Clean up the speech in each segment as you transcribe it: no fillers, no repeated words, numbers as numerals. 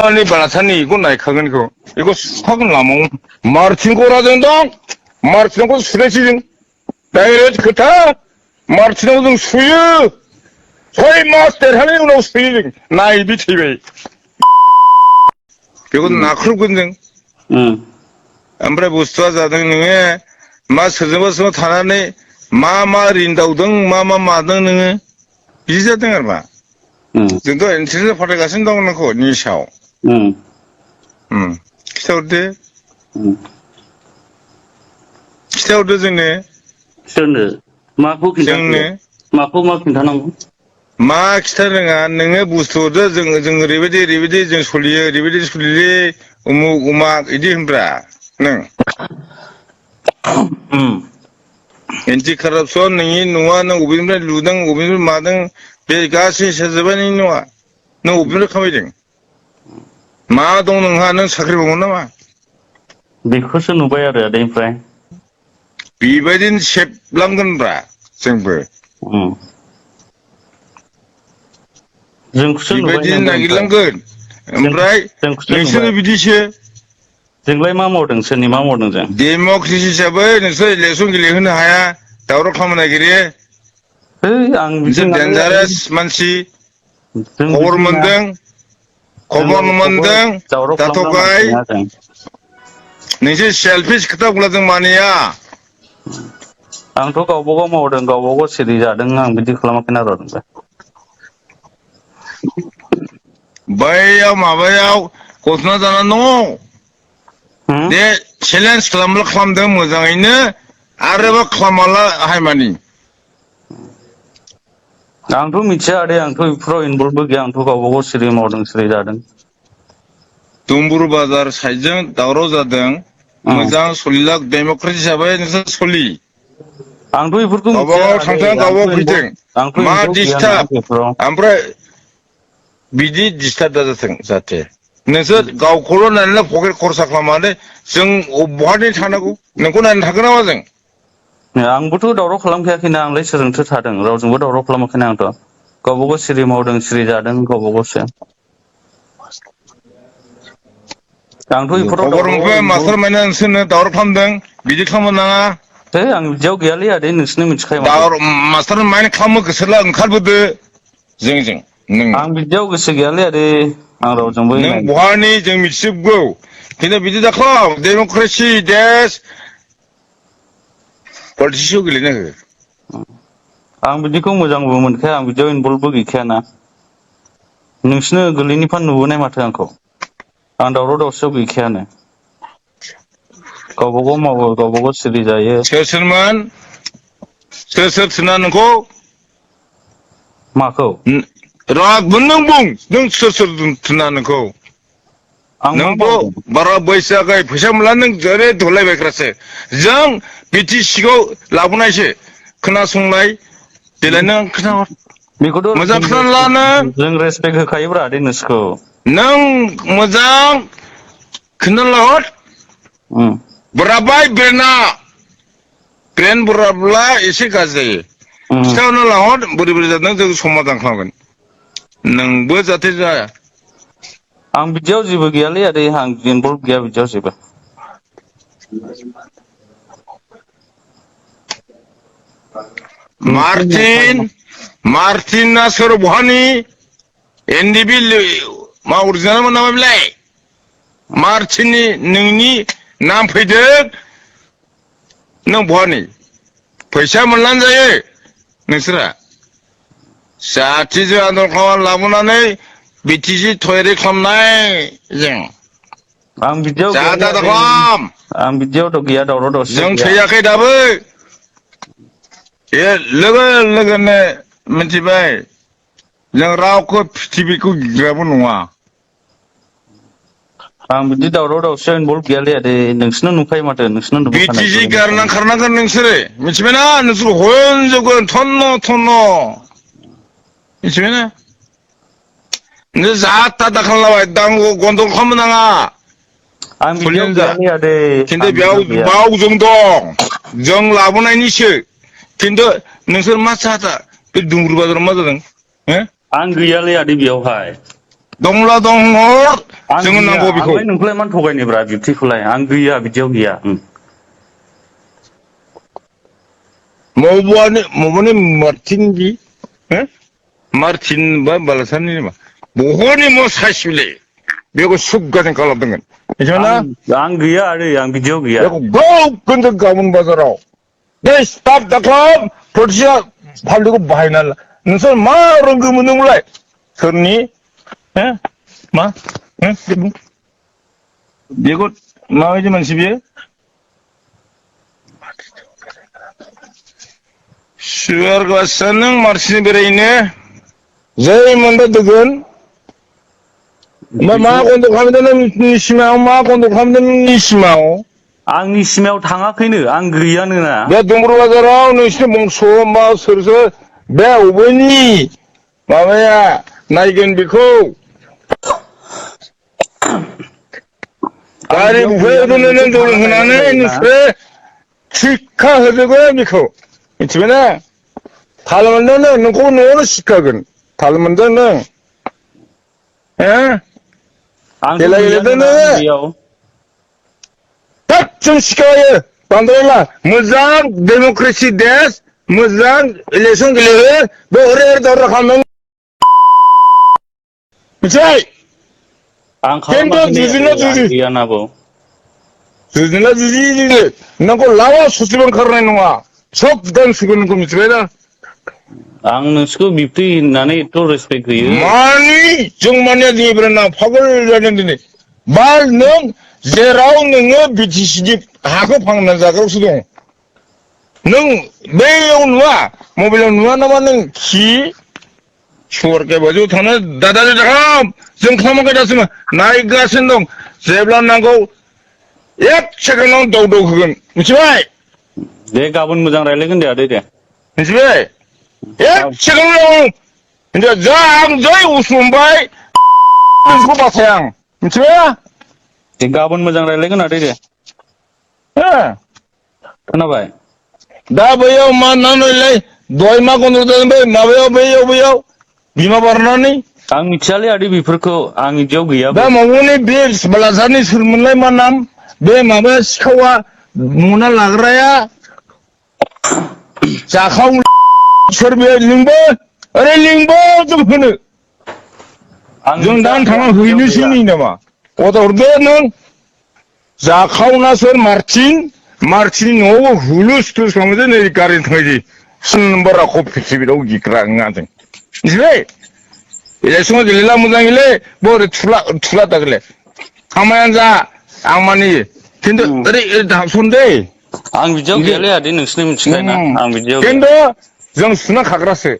아니 바라타니 이거 나이카건 이거 수학은 라몽 마르틴 고라정동 마르틴 고 수레시진 다이레트 그타 마르틴 고등 수유 저희 마스터 하는 거 수유 나이 비티베 이건 나크루건등 암브레 부스트와 자등능에 마 서정버서 타나네 마마린다우등 마마마등 능에 이자등을 봐 정도 엔트리에 파래가신다고 놓고 니샤오 기타오르데 기타오르데 정네 सोरनो माखौ खिन्थानो माखौ मा खिन्थानांगौ 마 기타르가 능에 부스트도 정 리베디 정 솔리에 리베디 솔리에 우묵 우막 이디 힘브라 능 엔지 카랍소 능이 누와는 우빈브라 루등 우빈브라 마등 베가시 세즈바니 누와 능 우빈브라 카미딩 마동 능하는 사크리 보면 나와 बेखौसो नुबाय आरो आदैनिफ्राय 비바딘 셰프랑건브라 정부 जोंखौसो नुबाय 비바딘 나길랑건 ओमफ्राय नोंसोरो बिदिसो जोंलाय मा मावदों सोरनि मा मावदों जों डेम'क्रेसि हिसाबै नोंसोर इलेक्सन गेलेहोनो हाया दावराव खालामनो नागिरो आं नोंसोर डेन्जारास मानसि खबर मोनदों दाथ'गाय नोंसोर सेल्फिस खोथा बुंब्ला जों मानिया आंथ' गावबागाव मावदों गावबागाव सिरि जादों आं बिदि खालामाखै ना र' बैयाव माबायाव गसंना जानानै दङ दे चेलेन्ज खालामदों मोजाङैनो आरोबा खालामाला हायमानि आंथ' मिथिया आदै आंथ' बेफोराव इनभल्भबो गैया आंथ' गावबागाव सिरि मावदों सिरि जादों दुम्बुर बाजार साइडजों दावराव जादों मोजां सलिला डेम'क्रेसि हिसाबै नोंसोर सलि आंथ' बेफोरखौ गावबागाव थांथों गावबागाव फैथों मा डिस्टार्ब ओमफ्राय बिदि डिस्टार्ब दाजाथों जाहाथे नोंसोर गावखौल' नायनानै पकेट खरसा खालामनानै जों बहानि थानांगौ नोंखौ नायनो थागोन नामा जों आंबोथ' दावराव खालामखायाखैना आंलाय सोरजोंथो थादों रावजोंबो दावराव खालामाखैना आंथ' गावबागाव सिरि मावदों सिरि जादों गावबागावसो आंथ' बेफोराव खबर मोनबाय मास्टार माइना नोंसोरनो दावराव खालामदों बिदि खालामनो नाङा आं बिदियाव गैयालै आदै नोंसोरनो मिथिखायो मास्टार माइना खालामनो गोसोला ओंखारबोदो जोंजों आं बिदियाव गोसो गैयालै आदै आं रावजोंबो नों बहानि जों मिथिजोबगौ खिन्थु बिदि दाखालाम डेम'क्रेसि देश पलिटिक्सआव गेलेनो हो आं बिदिखौ मोजांबो मोनखाया आं बिदियाव इनभल्भबो गैखायाना नोंसोरनो गोरलैनिफ्राय नुबोनाय माथो आंखौ आं दावराव दावसियाव गैखायानो गावबागाव मावो गावबागाव सिरि जायो सोरमोन सोर थिना नोंखौ माखौ रागबो नों बुं नों सोर थिना नोंखौ नोंबो बारा बैसो जागाय फैसा मोनला नों जेरै धलायबायग्रासो जों बिटिसिखौ लाबोनायसो खोनासंनाय देलाय नों खोनाहर बेखौथ' मोजां खोनाला नों जों रेसपेक्ट होखायोब्रा आदै नोंसोरखौ नों मोजां खोनालाहर बोराबाय ब्रेन बोराब्ला एसे गाज्रि जायो खिथाहरना लाहर बोरै जादों जों समाधान खालामगोन नोंबो जाहाथे जाया आं बिदियाव जेबो गैयालै आदै आं इनभल्भ गैया बिदियाव जेबो मार्टिना सोर बहानि एनडिबि मा अरिजिनाल मोन नामा बेलाय मार्टिननि नोंनि नाम फैदों नों बहानि फैसा मोनलानो जायो नोंसोरा जाथिजों आन्दलन खालामनानै लाबोनानै बिटिसि थयारि खालामनाय जों आं बिदियाव आं बिदियावथ' गैया दावराव दावसि जों थैयाखै दाबो लोगोनो मिथिबाय जों रावखौ पृथिबिखौ गिग्राबो नङा आं बिदि दावराव दावसियाव इनभल्भ गैयालै आदै नोंसोरनो नुखायो माथो नोंसोरनो बिटिसि गारना खारनांगोन नोंसोरो मिथिबायना नोंसोर हनजोबगोन थन्न मिथिबायना नों जाथा दाखालाबाय गन्दल खालामनो नाङा आं बिदियाव गैयालै आदै खिन्थु बेयाव जों दं जों लाबोनायनिसो खिन्थु नोंसोर मा चाहता बे दुमब्रु बाजाराव मा जादों आं गैयालै आदै बेयावहाय दंला जोङो नांगौ बेखौ आंलाय नोंखौलाय मानो थगायनोब्रा बिब्दिखौलाय आं गैया बिदियाव गैया मबानि मार्टिन बि मार्टिन बा बालासानि नामा बहरनि म साइसलै बेखौ सुगाजों खालामदोंमोन मिथिबायना आं गैया आदै आं बिदियाव गैया बेखौ गोगोमजों गाबोन बाजाराव बे स्टाफ दाख्लाब फरथिया फालतुखौ बाहायना नोंसोर मा रोंगौ मोनदोंमोनलाय सोरनि मा बेखौ माबायदि मानसि बियो सुवारगासा नों मार्चिनि बेरायनो जै मोनबा दोगोन ओमफ्राय मा गन्द' खालामदों नोंनि सिमायाव मा गन्द' खालामदों नोंनि सिमायाव आंनि सिमायाव थाङाखैनो आं गैयानो ना बे दंब्र बाजाराव नोंसिनि बंस' मा सोर बे अबेनि माबाया नायगोन बेखौ आं गारि बिदियाव गैयानो बुफायदों नोंसोर जौ थांना नायबानो लोंहोनानै जायोना नोंसोरो थिखा होजोबगोन बेखौ मिथिबायना थाल मोनदों नोंखौ न'आवनो सिखागोन थाल मोनदों नों आंथ' खेला गेलेदों गैयानोना नोङो बेयाव थोद जों सिखायो बांद्रायला मोजां डेम'क्रेसि देश मोजां इलेक्सन गेलेयो बे ओरै दावरा खालामदों मिथिबाय आं खिन्थु खालामाखै नै आदै जुजिना आं जुजि गैयानाबो जुजिना जुजि नोंखौ लावा ससेबो ओंखारनाय नङा सब गांसोखौ नोंखौ मिथिबायना आं नोंसोरखौ बिब्दि होननानै एथ' रेसपेक्ट होयो मानि जों माने दिब्राना पागल जादों दिनै बाल नों जेराव नोङो बिटिसिनि हाखौ फांना जाग्रायावसो दं नों बैयाव नुवा मबाइलाव नुवा नामा नों खि सरके बाजौ थानो दादा जों खालामाखै दासिम नायगासिनो दं जेब्ला नांगौ एक सेकेन्डआव दाउ होगोन मिथिबाय दे गाबोन मोजां रायज्लायगोन दे आदै दे मिथिबाय एक सेकेन्डआव जा आं जै उसुमबाय नोंखौ बासाय आं मिथिबाय दे गाबोन मोजां रायज्लायगोन आदै दे खोनाबाय दा बैयाव मा नामलै दहाय मा गन्द' जादों बै माबायाव बैयाव बिमा बारनानै आं मिथियालै आदै बेफोरखौ आं बिदियाव दा गैयाबो माबानि बे बालासारनि सोरमोनलाय मा नाम बे माबा सिखावा मना लाग्राया जाखाव सोर बे लिंबो ओरै लिंबो जों होनो आं जों मिथिया दा आदै थांना आं बिदियाव हैनोसै गैया नै नामा अर्दार हरदो नों जाखावना सोर मार्टिन न'आवबो हुलुस थुलुस खालामदो नै गारि थांनायसै सिन नाम्बार कफिसिबिलाव गिग्रा जों मिथिबाय इलेक्सनाव गेलेला मोजां गेले बोरै थुला दागेले खामायानो जा आं मानियो खिन्थु ओरै दाहाबसन दै आं बिदियाव गैयालै आदै नोंसोरनो मिथिखायोना आं बिदियाव गैया खिन्थु जों सुना खाग्रासो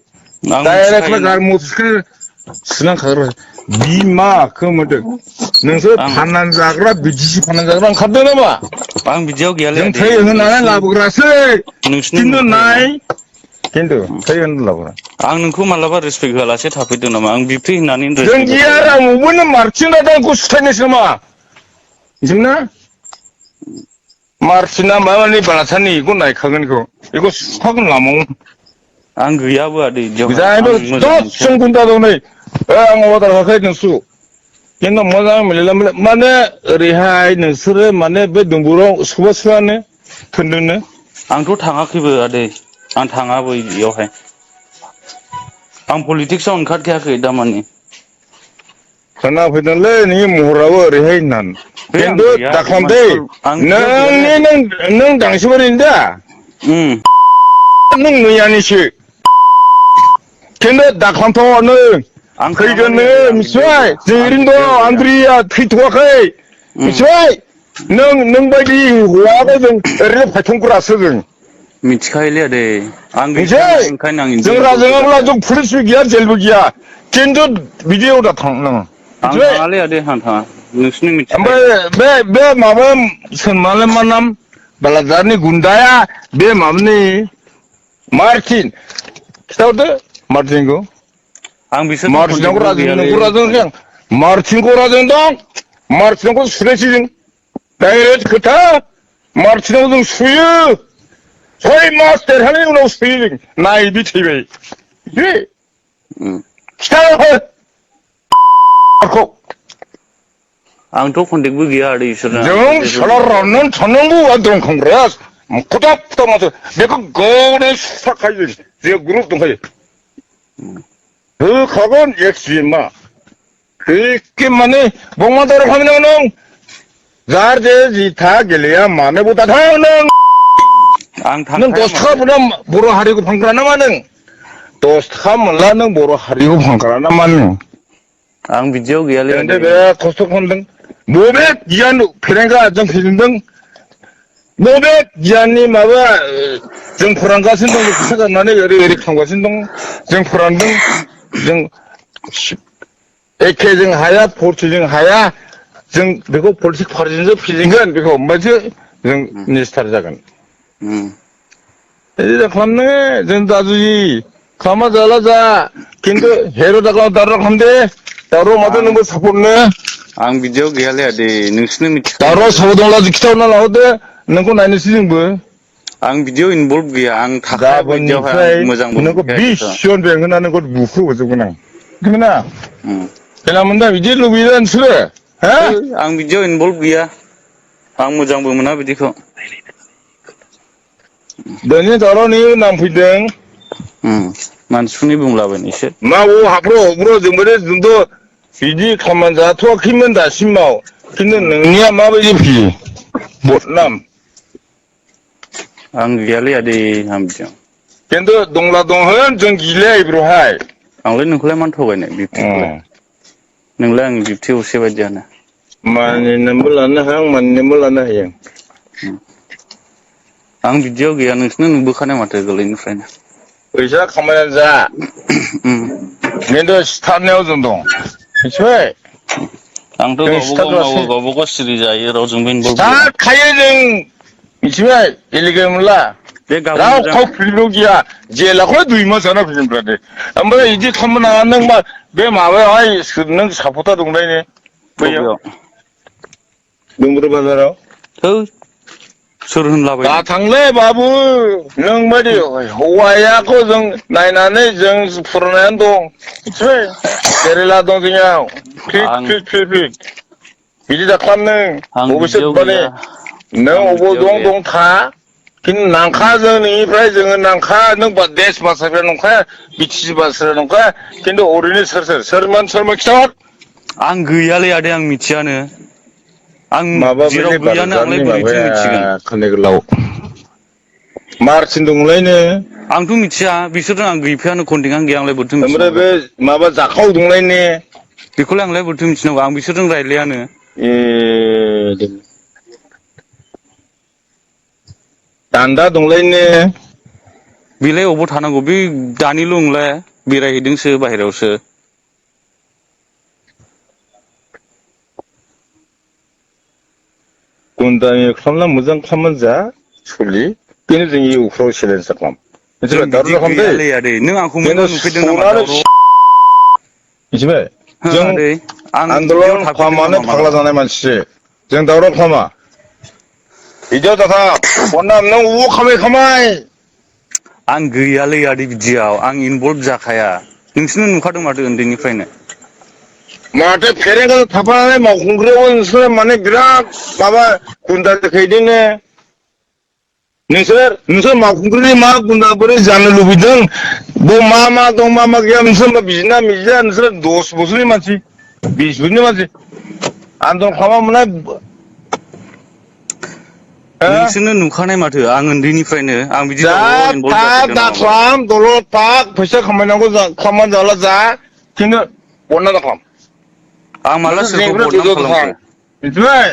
आं डाइरेक्ट मिथिखायोना गारि मटरसाइकेल सुना खाग्रासो बिमाखौ मोनदों नोंसोर आं फाननानै जाग्रा बिदिसि फाननानै जाग्रा ओंखारदों नामा आं बिदियाव गैयालै जों आदै थै होनानै नोंसिनि लाबोग्रासो नोंसिनो खिन्थु नुखायोना नाय खिन्थु थै होनानै लाबोग्रा आं नोंखौ मालाबा रेसपेक्ट होआलासे थाफैदों नामा आं बिब्दि होननानै जों रेसपेक्ट गैया होखायोना रावबोनो मार्चिन दाखौ सुथायनोसो नामा मिथिबायना मार्चिना माबानि बालासानि बेखौ नायखागोन बेखौ सुखागोन लामायाव आं गैयाबो आदै बिदियावहाय आं जाहैबाय मोजां मोनखाया दसजन गुन्दा दं नै आं अर्दार होआखै नोंसोर खिन्थु मोजां मिलायला माने ओरैहाय नोंसोरो माने बे दंबुराव सुबानो थोनदोंनो आंथ' थाङाखैबो आदै आं थाङाबो बेयावहाय आं पलिटिक्सआव ओंखारखायाखै दामानि खोनाफैदोंलै नोंनि महराबो ओरैहाय होननानै बे आं खिन्थु गैया दाखालामदे मानसिफोर आं बिदियाव गैयालै आदै नों दांसोबारिनि दा नों मैयानिसो खिन्थु दाख्लामथ' नों आं फैगोन थाङालै आदै नोङो आं बिदियाव मिथिबाय गैया जों आं ओरैनो बिदियाव दं गैया आन्द्रिया थैथ'वाखै मिथिबाय नों बायदि हौवाखौ जों ओरैनो फायथंग्रासो जों मिथिखायोलै आदै आं गैखायाना मिथिबाय ओंखायनो आं जों बिदियाव इनभल्भ राजोङाब्ला जाखाया जों पुलिसबो गैया जेलबो गैया खिन्थु बिदियाव दा थांनाङा आं मिथिबाय थाङालै आदै आं थाङा नोंसिनि मिथिखायोना ओमफ्राय बे माबा सोरमालाय मा नाम बालाजारनि गुन्दाया बे माबानि मार्टिन खिथाहरदो मार्टिनखौ आं बिसोरजों मार्टिनाखौ कन्टेक्टबो रायजों गैयालै नोंखौ रायजों आदै मार्टिनखौ रायजों दं मार्टिनखौ सुनायसै जों डाइरेक्ट खोथा मार्टिनाव जों सुयो 6 मास देरहानायनि उनाव सुयो जों नायदो थैबाय खिथाहर खौ आंथ' कन्टेक्टबो गैया आदै इसोरजों जों सोलारानो थानांगौआ दंखांग्राया खथा खथा माथो बेखौ गावनो सुस्राखायो जे ग्रुप दंखायो होखागोन एक्सिमा एखे माने बंमादाराव खामानियाव नों जार जे जिथा गेलेया मानोबो दाथां नों 10 थाखा मोना बर' हारिखौ फानग्रा नामा नों 10 थाखा मोनला नों बर' हारिखौ फानग्रा नामा नों आं बिदियाव गैयालै जों बिराद खस्थ' खालामदों बबे गियान फेरेंगा जों फेजेनदों बबे गियाननि माबा जों फोरानगासिनो दं फैसा गारनानै ओरै ओरै खालामगासिनो दं जों फोरानदों जों एखे जों हाया फुरथि जों हाया जों बेखौ पलिटिक्स पार्टिजोंसो फेजेनगोन बेखौ होमबासो जों मिनिस्टार जागोन बिदि खालामनो जों दा जुदि खालामा जाला जा खिन्थु हेर' दावराव खालामदे दावराव माथो नोंबो सापर्टनो आं बिदियाव गैयालै आदै नोंसोरनो दावराव मिथिखायो सापर्ट दंब्ला खिथाहरना लाहरदो नोंखौ नायनोसै जोंबो आं बिदियाव इनभल्भ गैया आं थाखाया बायदियावहाय आं गाबोननिफ्राय मोजांबो नोंखौ मोनखाया 20 बिखौ जन बेंहोना नोंखौ बुखोहरजोबगोन आं मिथिबायना खेला मोनदा बिदि लुबैयो नोंसोरो हा आं बिदियाव इनभल्भ गैया आं मोजांबो मोना बिदिखौ दिनै दावरावनि नाम फैदों मानसिफोरनि बुंलाबायनायसो मावो हाब्रु जोंथ' बिदि खामानि जाथ'वाखैमोन दासिमाव खिन्थु नोंनिया माबायदि फैयो बदनाम आं गैयालै आदै आं बिदियाव खिन्थु दंला दं होन जों गिलाया इब्रहाय आंलाय नोंखौलाय मानो थगायनो बिबथिखौलाय नोंलाय आंनि बिबथि असे बायदियानो मानिनोबो लानो हाया आं मानिनोबो लानो हायो आं बिदियाव गैया नोंसोरनो नुबोखानाय माथो गोरलैनिफ्रायनो फैसा खामायनानै जा खिन्थु सिथारनायाव जों दं मिथिबाय आंथ' जों गावबागाव मावो गावबागाव सिरि जायो रावजोंबो इनभल्भ गैया सिथारखायो जों मिथिबाय एलिगेल मोनला बे गाबोन मोजां रावखौ फ्रिबो गैया जेलाखौलाय 2 मास जाना फैगोनब्रा दे ओमफ्राय बिदि खालामनो नाङा नों मा बे माबायावहाय नों सापर्टार दंलायनो बैयाव बबेयाव दुमब्रु बाजाराव थौ सोर दा होनलाबायदों थांलै बाबु नों बायदि हौवायाखौ जों नायनानै जों फुरायनानै दं मिथिबाय केरेला दं जोंनियाव आं बिदि दाखालाम आं नों बबेसो बिदियाव माने गैया नों आं अबाव बिदियाव गैया दं था खिन्थु नांखा जों नोंनिफ्राय जोङो नांखा नों देश बासायग्रा नंखाया बिटिसि बासायग्रा नंखाया खिन्थु ओरैनो सोरमोन खिथाहर आं गैयालै आदै आं मिथियानो आं माबा जेराव बेलै गैयानो आंलाय बारगारनि बोरैथो माबाया मिथिगोन खानाय गोलाव मारसिन दंलायनो आंथ' मिथिया बिसोरजों आं गैफायानो कन्टेक्टआनो गैया आंलाय बोरैथो ओमफ्राय मिथिनांगौ बे माबा जाखाव दंलायनो बेखौलाय आंलाय बोरैथो मिथिनांगौ आं बिसोरजों रायज्लायानो दान्दा दंलायनो बेलाय अबाव थानांगौ बे दानिल' नंलाय बेरायहैदोंसो बाहेरायावसो गुन्दानि खालामना मोजां खालामना जा सलि बेनो जों इउफ्राव चेलेन्ज खालाम जों मिथिबाय बिदि दावराव खालाम दै गैयालै आदै नों आंखौ खिन्थु मेगनाव नुफैदों नामा सौनानै दावराव मिथिबाय हो जों आदै आं बिदियाव आन्दलन थाफेरदों खालामनानै नामा फाग्ला मालाबा जानाय मानसिसो जों दावराव खालामा बिदियाव दाथा बदनाम नों अबाव खामाय आं गैयालै आदै बिदियाव आं इनभल्भ जाखाया नोंसोरनो नुखादों माथो उन्दैनिफ्रायनो माथो फेरेंगा थाफानानै मावखुंग्रियाव नोंसोर माने बिराद माबा गुन्दा देखायदोंनो नोंसोर मावखुंग्रिनि मा गुन्दा बोरै जानो लुबैदों मा दं मा गैया नोंसोर बिजिना मिजिना नोंसोर 10 बोसोरनि मानसि 20 बोसोरनि मानसि आन्दलन खालामा मोननाय नोंसोरनो नुखानाय माथो आं उन्दैनिफ्रायनो आं बिदि जा दावराव इनभल्भ था जाफेरदों नामा मालाबा दाख्लाम दलद थाक फैसा खामायनांगौ खामानि जाला जा खिन्थु बदनाम दाखालाम आं माला नोंसोर सोरखौ जेनिफ्राय बदनाम गोजौआव थां खालामखो मिथिबाय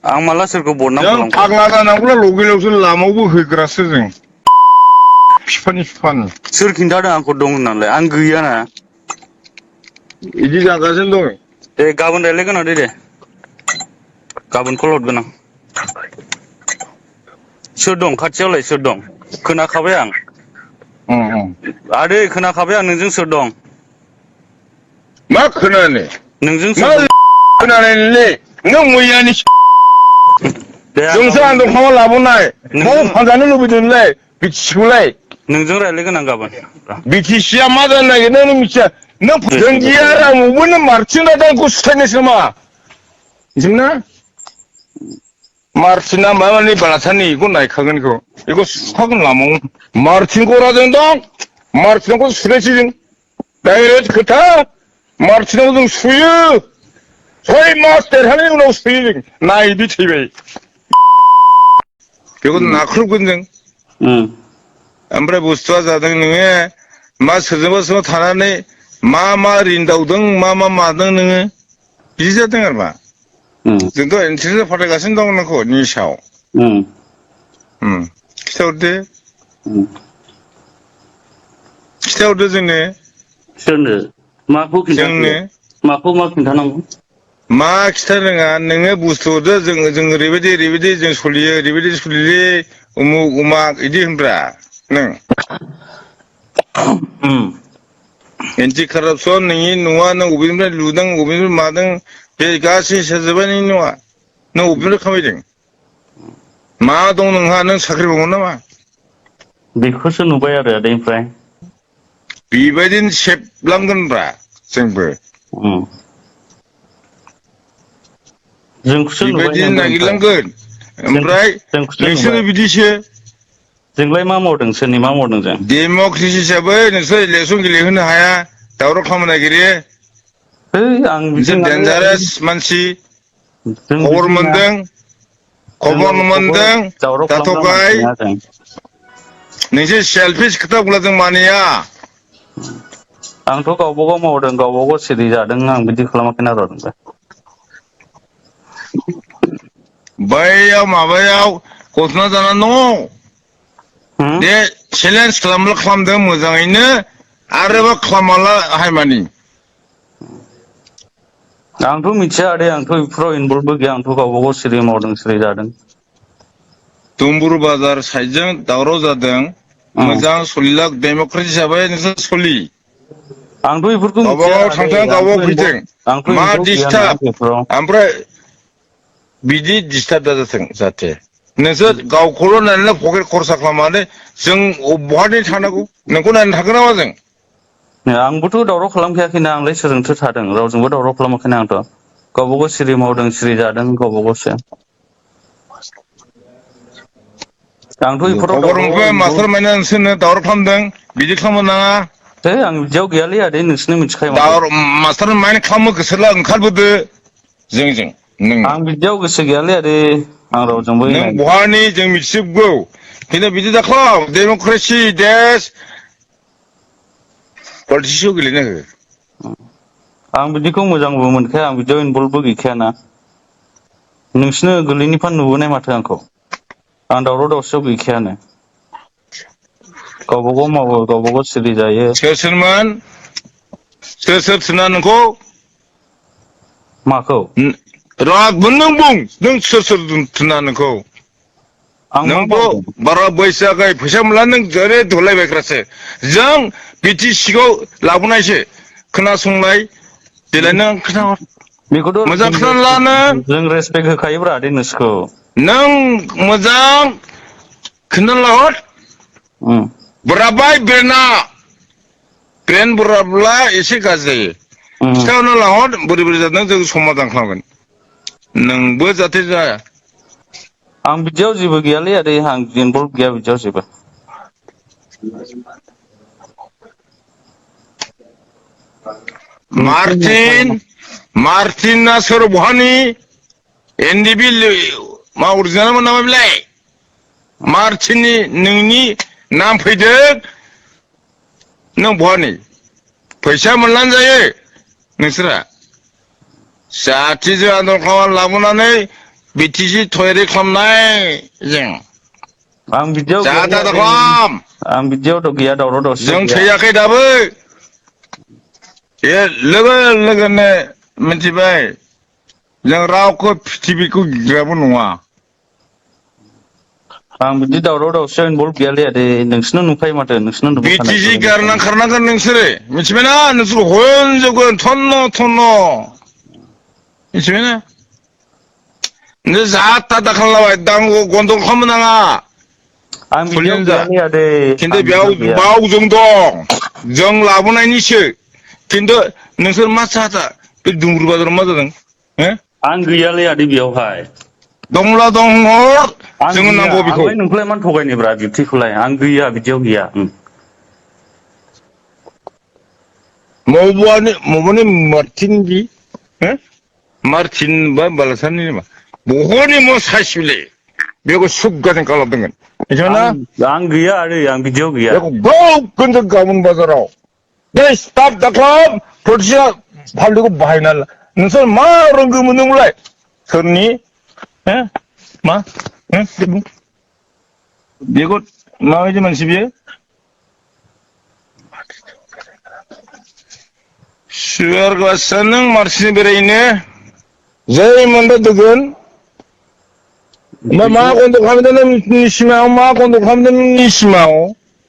आं माला सोरखौ बदनाम जों खालामखो फाग्ला जानांगौला लगेलावसो लामायावबो होग्रासो जों बिफानि सोर खिन्थादों आंखौ दं होननानैलाय आं गैयाना बिदि जागासिनो दं दे गाबोन रायज्लायगोन आदै दे गाबोन कल हरगोन आं सोर दं खाथियावलाय सोर दं खोनाखाबाय आं आदै खोनाखाबाय आं नोंजों सोर दं मा खोनानो नोंजों मा सोर दं खोनानायलै नों मैयानि दे आं जोंसो गाबोन नोंजों आन्दलन लाबोनाय नोंजों बाव फानजानो लुबैदों नोंलाय बिटिसिखौलाय नोंजों रायज्लायगोन आं गाबोन बिटिसिया मा जानो नागिरदों नों मिथिया 너 전기야랑 오면은 마르치나다 그 스타일에서 마. 있나? 마르치나 마만이 발라타니 이거 나이카건 이거. 이거 수학은 라몽. 마르친 거라던다. 마르친 거 수레시진. 나이래 그타. 마르친 거 수유. 소위 마스터 하는 거 수유. 나이 비티베. 이건 나클군등. 암브레 부스트와 자등능에 마 서저버서 타나네 마마 린다우등 마마 마등 능에 이자등을 봐. 너 엔트리에 파레가 신동을 넣고 니샤오. 기타오르데? 기타오르데 정네? 저는 마포 정네? 마포 마킨타나고. 마 기타능아 능에 부스트오르 정 리베디 정 솔리에 리베디 솔리에 우막 이디 흔브라. 능. 엔티 카랍손 능이 누아는 우빈들 루등 우빈들 마등 가시 세즈반이 누아 너 우빈들 카미딩 마동능 하는 사크리 보면 나와 बेखौसो नुबाय आरो आदैनिफ्राय 비바딘 셰프랑근브라 정부 जोंखौसो नुबाय 비바딘 나길랑근 ओमफ्राय नोंसोरो बिदिसो जोंलाय मा मावदों सोरनि मा मावदों जों डेम'क्रेसि हिसाबै नोंसोर इलेक्सन गेलेहोनो हाया दावराव खालामनो नागिरो आं नोंसोर डेन्जारेस मानसि खबर मोनदों जाथ'बाय नोंसोर सेल्फिस खोथा बुंब्ला जों मानिया आंथ' गावबागाव मावदों गावबागाव सिरि जादों आं बिदि खालामाखैना र' नोंलाय बैयाव माबायाव गथ'ना जानानै दङ दे चेलेन्ज खालामदों मोजाङैनो आरोबा खालामाला हायमानि आंथ' मिथिया आदै आंथ' बेफोराव इनभल्भबो गैया आंथ' गावबागाव सिरि मावदों सिरि जादों दुम्बुरु बाजार साइडजों दावराव जादों मोजां सलिला डेम'क्रेसि हिसाबै नोंसोर सलि आंथ' बेफोरखौ गावबागाव थांथों गावबागाव फैथों मा डिस्टार्ब ओमफ्राय बिदि डिस्टार्ब दाजाथों जाहाथे नोंसोर गावखौल' नायनानै पकेट खरसा खालामनानै जों बहानि थानांगौ नोंखौ नायनो थागोन नामा जों आंबोथ' दावराव खालामखायाखैना आंलाय सोरजोंथो थादों रावजोंबो दावराव खालामाखैना आंथ' गावबागाव सिरि मावदों सिरि जादों गावबागावसो आंथ' बेफोराव खबर मोनबाय मास्टार माइना नोंसोरनो दावराव खालामदों बिदि खालामनो नाङा आं बिदियाव गैयालै आदै नोंसोरनो मिथिखायो मास्टार माइन्ड खालामनो गोसोला ओंखारबोदो जोंजों आं बिदियाव गोसो गैयालै आदै आं रावजोंबो नों बहानि जों मिथिजोबगौ खिन्थु बिदि दाखालाम डेम'क्रेसि देश पलिटिक्सआव गेलेनो हो आं बिदिखौ मोजांबो मोनखाया आं बिदियाव इनभल्भबो गैखायाना नोंसोरनो गोरलैनिफ्राय नुबोनाय माथो आंखौ आं दावराव दावसियाव गैखायानो गावबागाव मावो गावबागाव सिरि जायो सोरमोन सोर थिना नोंखौ माखौ रागबो नों बुं नों सोर थिना नोंखौ नोंथ' बारा बैसो जायाखै फैसा मोनला नों जेरै धुलायबायग्रासो जों बिटिसिखौ लाबोनायसो खोनासंनाय देलाय नों खोनाहर बेखौथ' मोजां खोनाना ला नों जों रेसपेक्ट होखायोब्रा आदै नोंसोरखौ नों मोजां खोनाना लाहर बोराबाय बेरना ब्रेन बोराब्ला एसे गाज्रि जायो खिथाहरना लाहर बोरै बोरै जादों जों समाधान खालामगोन नोंबो जाहाथे जाया आं बिदियाव जेबो गैयालै आदै आं इनभल्भ गैया बिदियाव जेबो मार्टिना सोर बहानि एनडिबि मा अरिजिनालमोन नामा बेलाय मार्टिननि नोंनि नाम फैदों नों बहानि फैसा मोनलानो जायो नोंसोरा जाथिजों आन्दलन खालामनानै लाबोनानै बिटिसि थयारि खालामनाय जों आं बिदियाव आं बिदियावथ' गैया दावराव दावसि जों थैयाखै दाबो लोगो लोगोनो मिथिबाय जों रावखौ पृथिबिखौ गिग्राबो नङा आं बिदि दावराव दावसियाव इनभल्भ गैयालै आदै नोंसोरनो नुखायो माथो नोंसोरनो नुबोखानाय बिटिसि गारना खारनांगोन नोंसोरो मिथिबायना नोंसोर होनजोबगोन थन्न मिथिबायना नों जाथा दाखालाबाय दांगौ गन्दल खालामनो नाङा आं बिदियाव गैयालै आदै खिन्थु बेयाव जों दं जों लाबोनायनिसो खिन्थु नोंसोर मा साथा बे दुंब्रु बाजाराव मा जादों आं गैयालै आदै बेयावहाय दंला दङ आं जोङो गैया नांगौ बेखौ आंलाय नोंखौलाय मानो थगायनोब्रा बिब्दिखौलाय आं गैया बिदियाव गैया मबानि मार्टिन बि मार्टिन बा बालासानि मा बहनि म साइसबिले बेखौ सुगाजों खालामदोंमोन मिथिबायना आं गैया आदै आं बिदियाव गैया बेखौ गावखौनो गाबोन बाजाराव बे स्टाफ दाख्लाब फुरथिया फाब्लिकखौ बाहायना नोंसोर मा रोंगौ मोनदोंमोनलाय सोरनि मा बेखौ माबायदि मानसि बियो सुवारगासा नों मार्चिन बेरायनो जै मोनबा दोगोन मा गन्द' खालामदों नोंनि सिमाव मा गन्द' खालामदों नोंनि सिमाव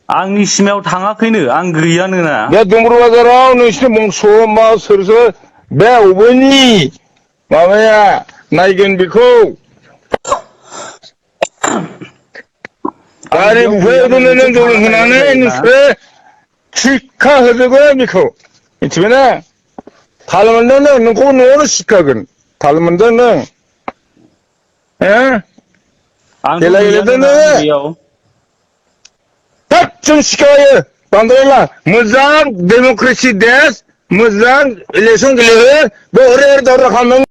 आंनि सिमायाव थाङाखैनो आं गैयानो ना बे दंब्रु बाजाराव नोंसिनि बंस' मा सोर सोर बे अबेनि माबाया नायगोन बेखौ आं गारि बेयाव गैयानो बुफायदोंनो नों जौ थांना नायबानो लोंहोनानै जायोना नोंसोरो थिखा होजोबगोन बेखौ मिथिबायना थाल मोनदों नों नोंखौ न'आवनो सिखागोन थाल मोनदों नों आंथ' खेला गेलेदों गैयानोना नोङो बेयाव हाब जों सिखायो बांद्रायला मोजां डेम'क्रेसि देश मोजां इलेक्सन गेलेयो बे ओरै दावरा खालामदों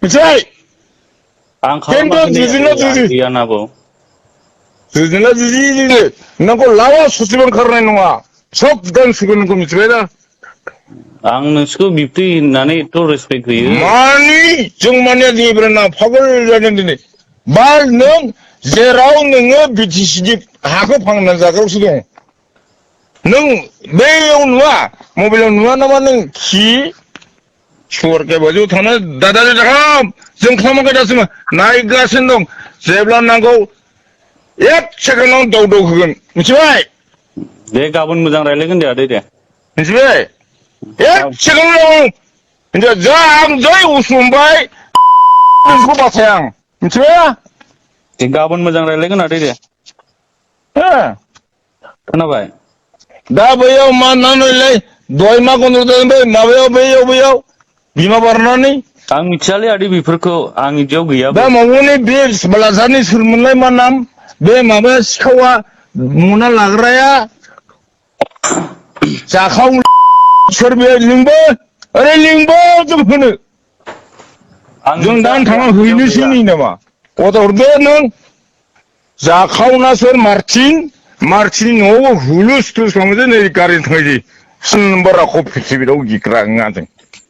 मिथिबाय आं खिन्थु खालामाखैनो जुजिना आदै आं जुजि गैयानाबो जुजिना जुजि नोंखौ लावा ससेबो ओंखारनाय नङा सब गांसोखौ नोंखौ मिथिबायना आं नोंसोरखौ बिब्दि होननानै एथ' रेसपेक्ट होयो मानि जों माने दिनैफ्राय ना पागल जादों दिनै बा नों जेराव नोङो बिटिसिनि हाखौ फानना जाग्रायावसो दं नों बैयाव नुवा मबाइलाव नुवा नामा नों खि सरके बाजियाव थानो दादा दाखाम जों खालामाखै दासिम नायगासिनो दं जेब्ला नांगौ एक सेकेन्डआव दाव दाव होगोन मिथिबाय दे गाबोन मोजां रायज्लायगोन दे आदै दे मिथिबाय एक सेकेन्डआव जा आं जै उसुमबाय नोंखौ बाथाय आं मिथिबाय दे गाबोन मोजां रायज्लायगोन आदै दे खोनाबाय दा बैयाव मा नानैलाय दहाय मा गन्द' बै माबायाव बैयाव बिमा बारनानै आं मिथियालै आदै बेफोरखौ आं बिदियाव दा गैयाबो माबानि बे बालाजारनि सोरमोनलाय मा नाम बे माबा सिखावा मना लाग्राया जाखाव सोर बे लिंबो ओरै लिंबो जों होनो आं जों मिथिया दा आदै थांना आं बिदियाव हैनोसै गैया नै नामा अर्दार हरदो नों जाखावना सोर मार्टिन न'आवबो हुलुस थुलुस खालामदो नै गारिजों थांसै 3 नाम्बार आखौ पृथ्बीयाव गिग्रा नङा जों